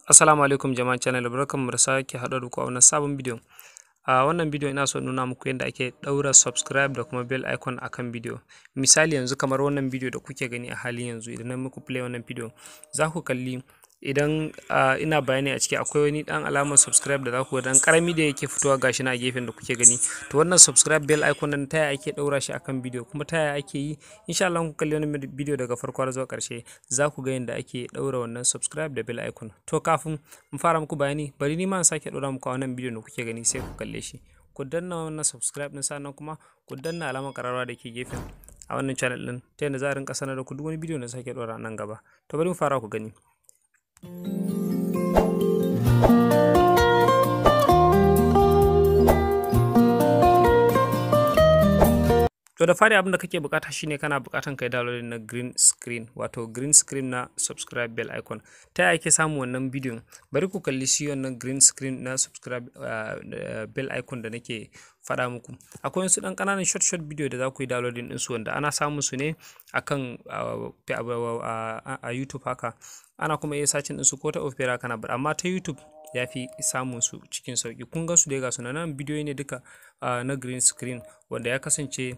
Assalamu alaikum jama'a channel, barkanmu da sake haɗuwa da ku a wannan sabon bidiyon. A wannan bidiyon ina so in nuna muku yadda ake ɗaura subscribe da kuma bell icon akan bidiyo. Misali yanzu kamar wannan bidiyo da kuke gani a halin yanzu, idan na muku play wannan bidiyo za ku kalli idan ina bayani a ciki akwai wani ɗan alamar subscribe da za ku ga ɗan ƙarami da yake fitowa gashi na a gefen da kuke gani. To wannan subscribe bell icon nan ta yaya ake ɗaura shi akan bidiyo kuma ta yaya ake yi? Insha Allah ku kalli wannan bidiyo daga farko har zuwa ƙarshe za ku ga yadda ake ɗaura wannan subscribe da bell icon. To kafin in fara muku bayani, bari ni ma in sake ɗaura muku a wannan bidiyon da kuke gani sai ku kalle shi. Ku danna wannan subscribe ɗin, sannan kuma ku danna alamar ƙararrawa da ke gefen a wannan channel ɗin ta yadda za a rinƙa sanar da ku duk wani bidiyo na sake ɗaura nan gaba. To bari mu fara ku gani. To da fari abin da kake bukata shine kana bukatan kai downloading na green screen, wato green screen na subscribe bell icon. Ta yaya ake samun wannan bidiyon? Bari ku kalli shi wannan green screen na subscribe bell icon da nake faɗa muku. Akwai wasu ɗan ƙananan short short video da za ku yi downloading ɗinsu wanda ana samun su ne akan a YouTube haka. Ana kuma iya searching ɗinsu ko ta Opera kana, amma ta YouTube ya fi samun su cikin sauƙi. Kun ga su dai ga su nan, bidiyoyi ne duka na green screen wanda ya kasance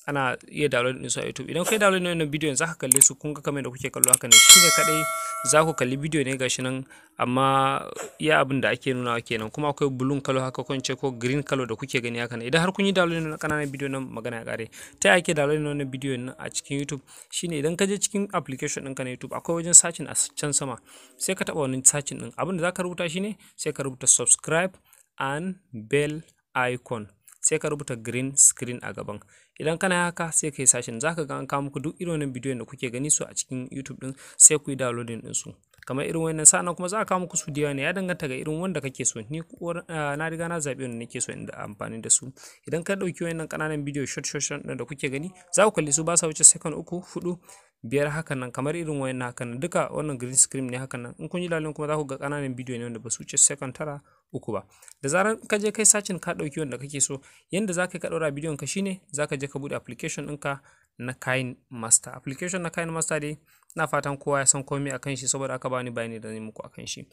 ana iya download ɗinsu a YouTube. Idan kai download wannan bidiyon za ka kalle su, kun ga kamar da kuke kallo haka ne. Shine kaɗai za ku kalli bidiyo ne gashi nan, amma iya abin da ake nunawa kenan. Kuma akwai blue color haka ko in ce ko green color da kuke gani haka ne. Idan har kun yi download na ƙananan bidiyo nan, magana ya ƙare. Ta yaya ake download wannan bidiyon nan a cikin YouTube? Shine idan ka je cikin application ɗinka na YouTube, akwai wajen searching a can sama, sai ka taɓa wannan searching ɗin. Abin da za ka rubuta shine sai ka rubuta subscribe and bell icon, sai ka rubuta green screen a gaban. Idan kana haka sai ka yi searching, za ka ga an kawo muku duk irin wannan bidiyon da kuke gani su a cikin YouTube ɗin, sai ku yi downloading ɗin su. Kamar irin wannan, sa'annan kuma za a kawo muku su da yawa ne, ya danganta ga irin wanda kake so. Ni na riga na zaɓi wanda nake so in da amfani da su. Idan ka ɗauki wannan ƙananan bidiyo short short short da kuke gani, za ku kalli su ba sa wuce second 3, 4, 5 hakan nan, kamar irin wayannan hakan nan, duka wannan green screen ne hakan nan. In kun yi downloading kuma za ku ga ƙananan bidiyo ne wanda ba su wuce second 9, 3 ba. Da zarar ka je kai searching ka ɗauki wanda kake so, yanda za ka yi ka ɗaura bidiyon ka shine za ka je ka buɗe application ɗinka na KineMaster. Application na KineMaster dai ina fatan kowa ya san komai akan shi, saboda aka bani bayani da zan yi muku akan shi.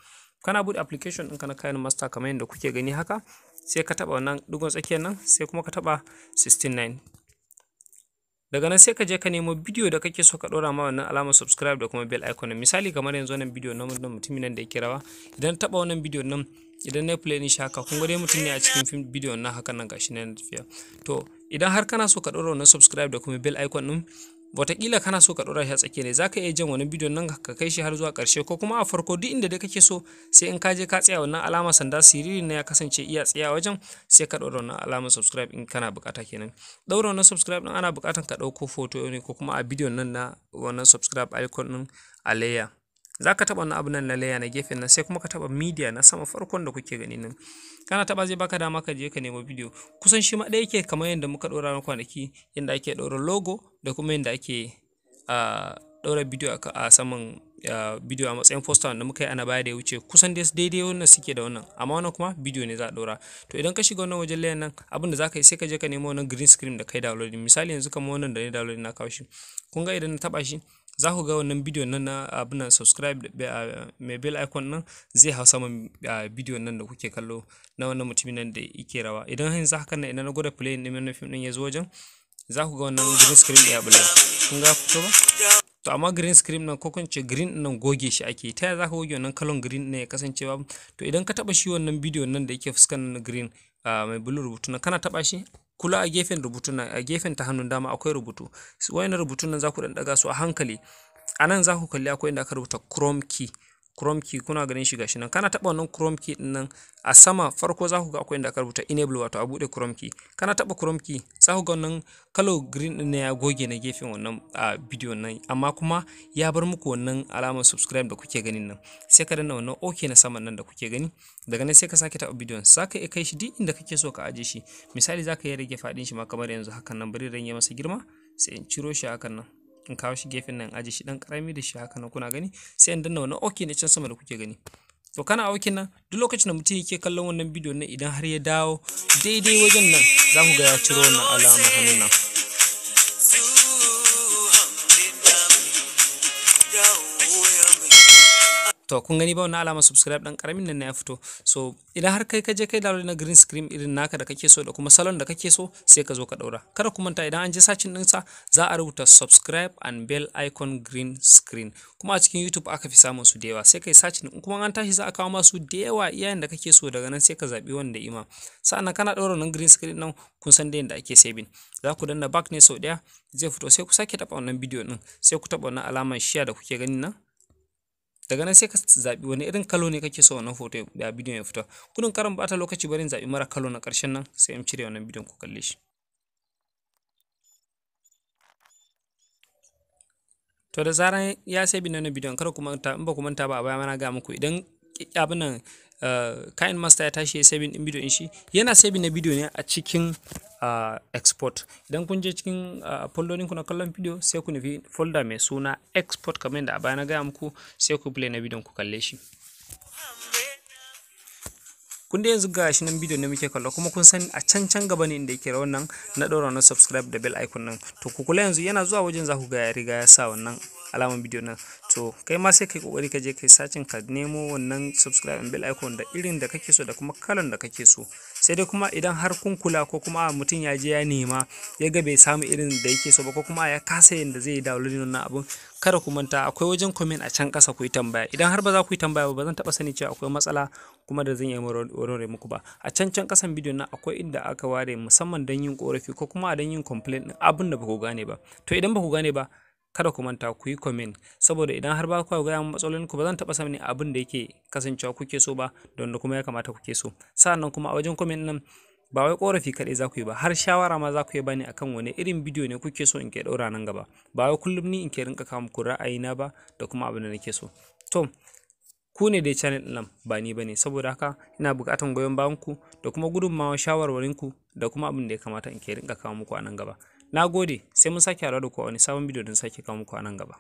Kana buɗe application ɗinka na KineMaster kamar yadda kuke gani haka, sai ka taɓa wannan ɗigon tsakiyar nan, sai kuma ka taɓa 69. Daga nan sai ka je ka nemo bidiyo da kake so ka ɗora ma wannan alamar subscribe da kuma bell icon. Misali kamar yanzu wannan bidiyo na wannan mutumin nan da yake rawa, idan taɓa wannan bidiyon nan, idan na play ɗin shi haka, kun ga dai mutum ne a cikin film bidiyon nan hakan nan gashi nan tafiya. To idan har kana so ka ɗora wannan subscribe da kuma bell icon ɗin, wataƙila kana so ka ɗora shi a tsakiya ne, za ka iya jan wannan bidiyon nan ka kai shi har zuwa ƙarshe ko kuma a farko, duk inda dai kake so. Sai in ka je ka tsaya wannan alamar sanda siriri na ya kasance iya tsaya wajen, sai ka ɗora wannan alamar subscribe in kana buƙata kenan. Ɗaura wannan subscribe ɗin ana buƙatan ka ɗauko foto ne ko kuma a bidiyon nan na wannan subscribe icon ɗin a layer. Za ka taɓa wannan abu nan na layer na gefen nan, sai kuma ka taɓa media na sama farkon da kuke gani nan. Kana taɓa zai baka dama ka je ka nemo bidiyo. Kusan shi ma ɗaya yake kamar yadda muka ɗora na kwanaki, yadda ake ɗora logo da kuma yadda ake ɗora bidiyo a saman bidiyo a matsayin poster wanda muka yi ana baya da ya wuce. Kusan dai daidai wannan suke da wannan, amma wannan kuma bidiyo ne za a ɗora. To idan ka shiga wannan wajen layer nan, abin da za ka yi sai ka je ka nemo wannan green screen da kai downloading. Misali yanzu kamar wannan da na downloading na kawo shi. Kun ga idan na taɓa shi, za ku ga wannan bidiyon nan na abin nan subscribe mai bell icon nan zai hau saman bidiyon nan da kuke kallo na wannan mutumin nan da yake rawa. Idan yanzu hakan nan, idan na gwada play ɗin wannan film ɗin ya zo wajen, za ku ga wannan green screen ya ɓulla. Kun ga fito ba? To amma green screen nan ko kun ce green ɗin nan goge shi ake. Ta yaya za ka goge wannan kalon green ɗin ya kasance babu? To idan ka taɓa shi wannan bidiyon nan da yake fuskan na green mai blue rubutu nan, kana taɓa shi, kula a gefen rubutun nan, a gefen ta hannun dama akwai rubutu. Wayannan rubutun nan za ku ɗan ɗaga su a hankali. A nan za ku kalli akwai inda aka rubuta Chrome key. Chrome key kuna ganin shi gashi nan. Kana taɓa wannan Chrome key ɗin nan, a sama farko za ku ga akwai inda aka rubuta enable, wato a buɗe Chrome key. Kana taɓa Chrome key, za ku ga wannan color green ɗin ya goge na gefen wannan bidiyon nan, amma kuma ya bar muku wannan alamar subscribe da kuke ganin nan. Sai ka danna wannan OK na saman nan da kuke gani. Daga nan sai ka sake taɓa bidiyon, za ka iya kai shi duk inda kake so ka aje shi. Misali za ka iya rage faɗin shi ma kamar yanzu hakan nan, bari rage masa girma, sai in ciro shi hakan nan, in kawo shi gefen nan, aje shi ɗan ƙarami da shi haka nan, kuna gani, sai in danna wannan OK ne can sama da kuke gani. To kana OK nan, duk lokacin da mutum yake kallon wannan bidiyon nan, idan har ya dawo daidai wajen nan, za ku ga ya ciro wannan alamar hannun nan. To, kun gani ba, wannan alamar subscribe dan karamin nan ne ya fito. So idan har kai ka je kai download na green screen irin naka da kake so da kuma salon da kake so, sai ka zo ka daura. Kada ku manta, idan an je searching din sa, za a rubuta "subscribe and bell icon green screen". Kuma a cikin YouTube aka fi samun su da yawa. Sai kai searching, in kuma an tashi za a kawo masu da yawa iyayen da kake so. Daga nan sai ka zabi wanda ima. Sa'annan kana daura wannan green screen nan, kun san da yanda ake saving. Za ku danna back ne sau daya, zai fito. Sai ku sake taba wannan bidiyo din, sai ku taba wannan alamar share da kuke gani nan. Daga nan sai ka zaɓi wani irin color ne kake so wannan hoto da bidiyon ya fito. Gudun karan bata lokaci, bari in zaɓi mara color na ƙarshen nan, sai in cire wannan bidiyon ku kalle shi. To, da zaran ya sai bin wannan bidiyon, kada ku manta, in ba ku manta ba, a baya mana ga muku, idan abin nan KineMaster ya tashi ya saving din bidiyon shi, yana saving na bidiyo ne a cikin export. Idan kun je cikin folder ku na kallon bidiyo, sai ku nufi folder mai suna export, kamar yadda a baya na gaya muku, sai ku play na bidiyon ku kalle shi. Kun da yanzu ga shi nan bidiyon da muke kallo, kuma kun san a can can gaba ne inda yake wannan na ɗora na subscribe da bell icon nan. To, ku kula, yanzu yana zuwa wajen, za ku ga ya riga ya sa wannan alaman bidiyo nan. To, kai ma sai kai kokari ka je kai searching, ka nemo wannan subscribe and bell icon da irin da kake so da kuma kalan da kake so. Sai dai kuma idan har kun kula, ko kuma mutum ya je ya nema ya ga bai samu irin da yake so ba, ko kuma ya kasa yanda zai yi downloading wannan abun, kada ku manta akwai wajen comment a can ƙasa, ku yi tambaya. Idan har ba za ku yi tambaya ba, ba zan taɓa sani cewa akwai matsala kuma da zan iya warware muku ba. A can can ƙasan bidiyon nan akwai inda aka ware musamman don yin ƙorafi ko kuma don yin complaint ɗin abin da ba ku gane ba. To, idan ba ku gane ba, kada ku manta ku yi comment, saboda idan har ba ku gaya min matsalolin ku, ba zan taɓa sanin abin da yake kasancewa kuke so ba da wanda kuma ya kamata kuke so. Sa'annan kuma a wajen comment nan, ba wai korafi kaɗai za ku yi ba, har shawara ma za ku yi bani akan wani irin bidiyo ne kuke so in ke ɗaura nan gaba. Ba wai kullum ni in ke rinka kawo muku ra'ayina ba da kuma abin da nake so. To, ku ne dai channel ɗin nan, ba ni bane. Saboda haka ina buƙatan goyon bayan ku da kuma gudunmawar shawarwarin ku da kuma abin da ya kamata in ke rinka kawo muku a nan gaba. Na gode, sai mun sake haɗuwa da ku a wani sabon bidiyo don sake kawo muku a nan gaba.